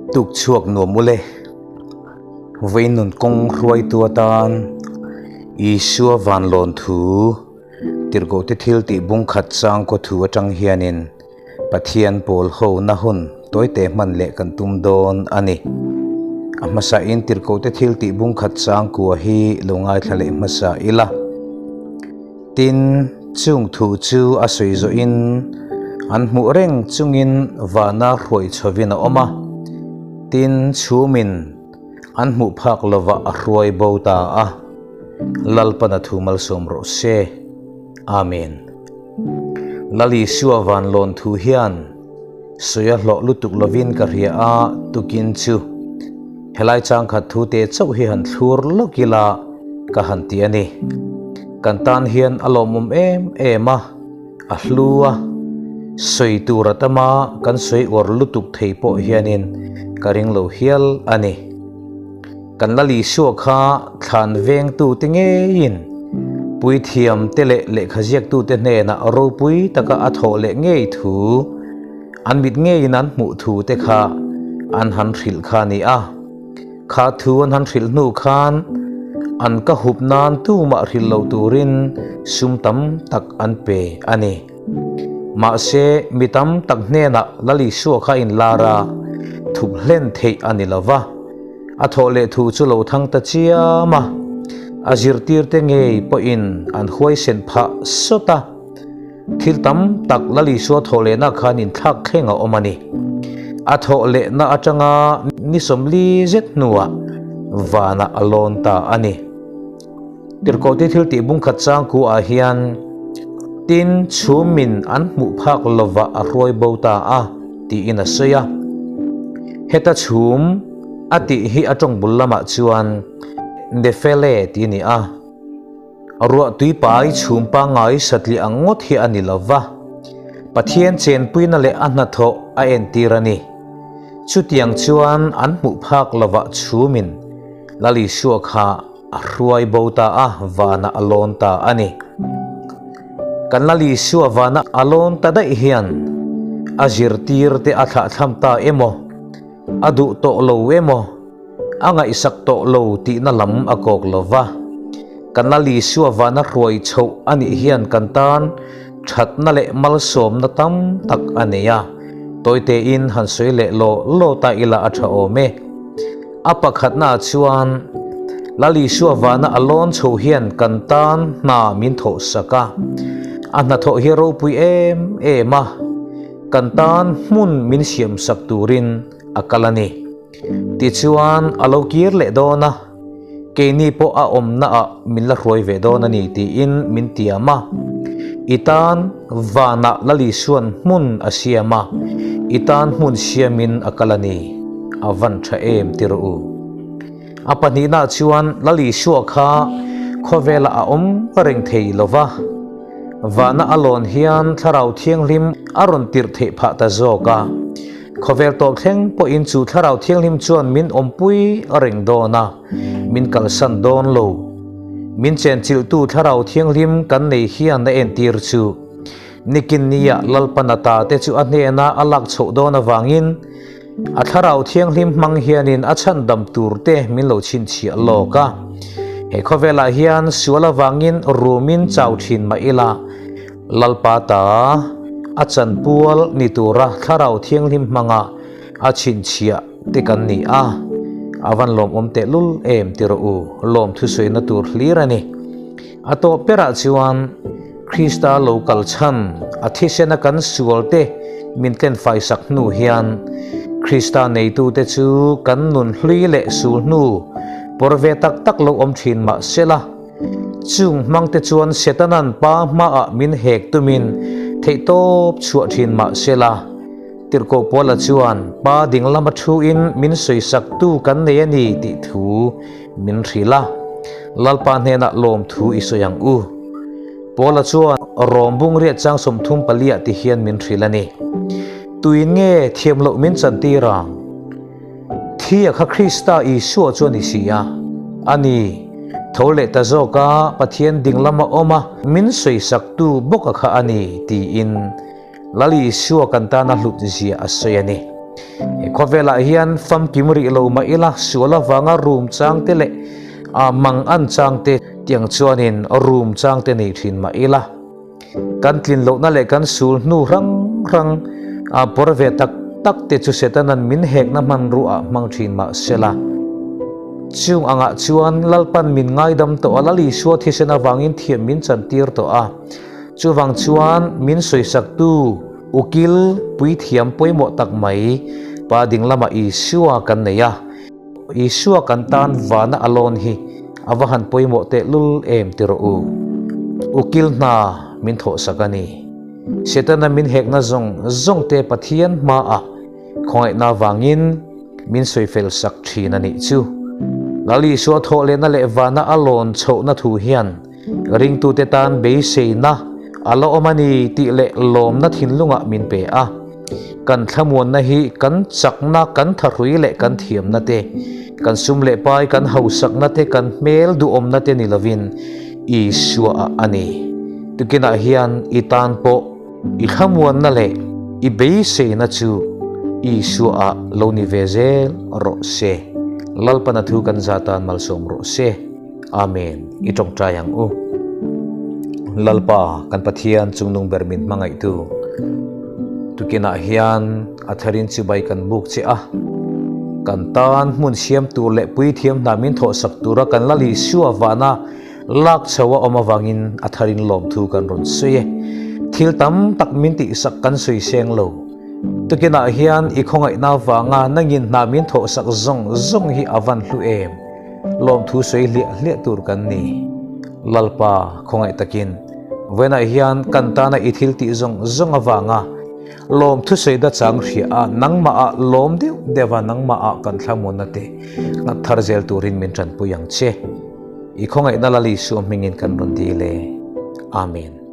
Tuk chhuak nuam ule. Vawiin nun kawng hruaitu atan Isua vanlawn thu tirhkohte thil tih bung khat chang kaw thu atang hianin Pathian pawl ho na hun tawite hman leh kan tum dawn a ni. A hmasa in tirhkohte thil tih bung khat chang kua hi lo ngaithla leh hmasa ila. Tin, chung thu chu a sawi zawhin an hmuh reng chungin vana hruai chhovin a awm a. Tin, chhumin an hmuh phak lovah a hruai bo ta a. Lalpan a thu malsawm rawh se. Amen. Lal Isua van lawn thu hian sawi a hlawh lutuk lovin ka hria a, tukin chu helai changkhat thu te chauh hi han thlur lawk ila ka han ti a ni. Kan tan hian a lawmawm em em a, a hlu a, sawi tur a tam a, kan sawi uar lutuk thei pawh hianin ka ring lo hial a ni. Kan Lal Isua kha thlan vengtute ngeiin puithiamte leh lehkhaziaktute hnenah ropui taka a thawh leh ngei thu, an mit ngeiin an hmuh thute kha an han hrilh kha a ni a. Kha thu an han hrilh hnu khan an ka hup nan tumah hrilh lo turin sum tam tak an pe a ni. Mahse, mi tam tak hnenah Lal Isua kha inlar a, thup hlen theih a ni lo va. A thawh leh thu chu lo thang ta chiam a, a zirtirte ngei pawhin an huaisen phah sawt a. Thil tam tak Lal Isua thawh lehna khan inthlak thleng a awm a ni. A thawh lehna atanga ni 40 zet hnuah vanah a lawn ta a ni. Tirhkohte thil tih bungkhat changku ah hian tin chhumin an hmuh phak lovah a hruai bo ta a tiin a sawi a. Heta chhum a tih hi a tawng bul lamah chuan Nefele tih a ni a. Ruah tui pai chhum pangngai satliah ang ngawt hi a ni lova, Pathian chenpuina leh a hnathawh a entir a ni. Chutiang chuan an hmuh phak lovah chhumin Lal Isua kha A hruai bo ta a, vanah a lawn ta a ni. Kan Lal Isua vanah a lawn ta daih hian a zirtirte a thlahthlam ta emaw, a duh tawh lo emaw, a ngaihsak tawh lo tihna lam a kawk lo va. Kan Lal Isua vana hruai chhoh a nih hian kan tan thatna leh malsawmna tam tak a nei a, tawitein han sawi leh law law ta ila a tha awm e. A pakhatnaah chuan Lal Isua vana a lawn chho hian kan tan hna min thawh sak a, a hnathawh hi ropui em em a, kan tan hmun min siam sak turin a kal a ni. Tichuan a lo kir leh dawn a, keini pawh a awmnaah min la hruai ve dawn a ni tiin min tiam a. I tan vanah Lal Isua'n hmun a siam a, i tan hmun siamin a kal a ni. A van tha em ti rawh u. A pahnihnaah chuan Lal Isua kha khawvelah a awm reng thei lo va, vana a lawn hian Thlarau Thianghlim a rawn tirh theih phah ta zawk a. Khawvel tawp thleng pawhin chu Thlarau Thianghlim chuan min awmpui reng dawn a, min kalsan dawn lo. Min chenchilhtu Thlarau Thianghlim kan nei hian a entir chu. Nikin nia Lalpan a ta te chu a hnena a lak chhoh dawn avangin a Thlarau Thianghlim hmang hianin a chhandam tur te min lo chhinchhiah lawk a. He khawvelah hian sual avangin rumin chau thin mah ila Lalpa ta a chanpual ni tura Thlarau Thianghlim hmanga a chhinchhiah te kan ni a, a van lawmawm tehlul em ti rawh u, lawm thusawina tur hlir a ni. A tawp berah chuan Krista lo kal chhan a thisena kan sualte min tlenfai sak hnu hian Krista neitute chu kan nun hlui leh sul hnu pawr ve tak tak lo awm thin mah sela, chung hmangte chuan Setanan pa hmaah min hek tumin theihtawp chhuah thin mah sela, Tirhkoh Paula chuan pa dinglama thuin min sawisaktu kan nei a ni tih thu Min hrilh a, Lalpa hnenah lawmthu i sawi ang u. Paula chuan Rom bung riat chang 34 ah ti hian min hrilh a ni. Tuin nge thiam loh min chantir ang? Thi a kha Krista Isua chu a ni si a. A ni, tho leh ta zawk a, Pathian ding lama awm a, min sawisaktu bawk a kha a ni, tiin Lal Isua kan tana hlut zia a sawi a ni. Khawvelah hian famkim rih lo mah ila sual avanga rum chang te leh mang an chang te tiang chuanin rum chang te nei thin mah ila kan tlin lohna leh kan sul hnu hrang hrang pawr ve tak tak te chu Setanan min hekna hmanruah hmang thin mah sela. Chung angah chuan Lalpan min ngaidam tawh a, Lal Isua thisen avangin thiam min chantir tawh a. Chuvang chuan min sawisaktu ukil puithiam pawimawh tak mai Pa ding lamah Isua kan nei a. Isua kan tan vana a lawn hi a va han pawimawh tehlul em ti rawh u. Ukil hna min thawhsak a ni. Setana min hekna zawng zawng te Pathian hmaah khawngaihna vangin min sawifel sak thin a nih chu. Lal Isua thawhlehna leh vana a lawn chhohna thu hian Ringtute tan beiseina a la awm a ni tih leh lawmna thinlungah min pe a. Kan thlamuanna hi kan chakna, kan thahrui leh kan thiamna te, kan sum leh pai, kan hausakna te, kan hmel duhawmna te ni lovin Isua ah a ni. Tukinah hian i tan pawh i thlamuanna leh i beiseina chu Isua ah lo ni ve zel rawh se. Lalpana thu kan za tan malsawm rawh se. Amen. I tawngtai ang u. Lalpa, kan Pathian chungnung ber min hmangaihtu. Tukinah hian a tharin chibai kan buk che a. Kan tan hmun siam tur leh puithiam hna min thawhsak tura kan Lal Isua vana lak chho a awm avangin a tharin lawmthu kan rawn sawi e. Thil tam tak min tihsak kan sawi seng lo. Tukinah hian i khawngaihna avanga nangin hna min thawhsak zawng zawng hi a van hlu em. Lawmthu sawi hliah hliah tur kan ni. Lalpa, khawngaih takin, vawiinah hian kan tana i thil tih zawng zawng avanga lawmthu sawi da chang hria a, nangmahah lawm deuh deuh a, nangmahah kan thlamuanna te nghat thar zel turin min tanpui ang che. I khawngaihna Lal Isua hmingin kan rawn dil e. Amen.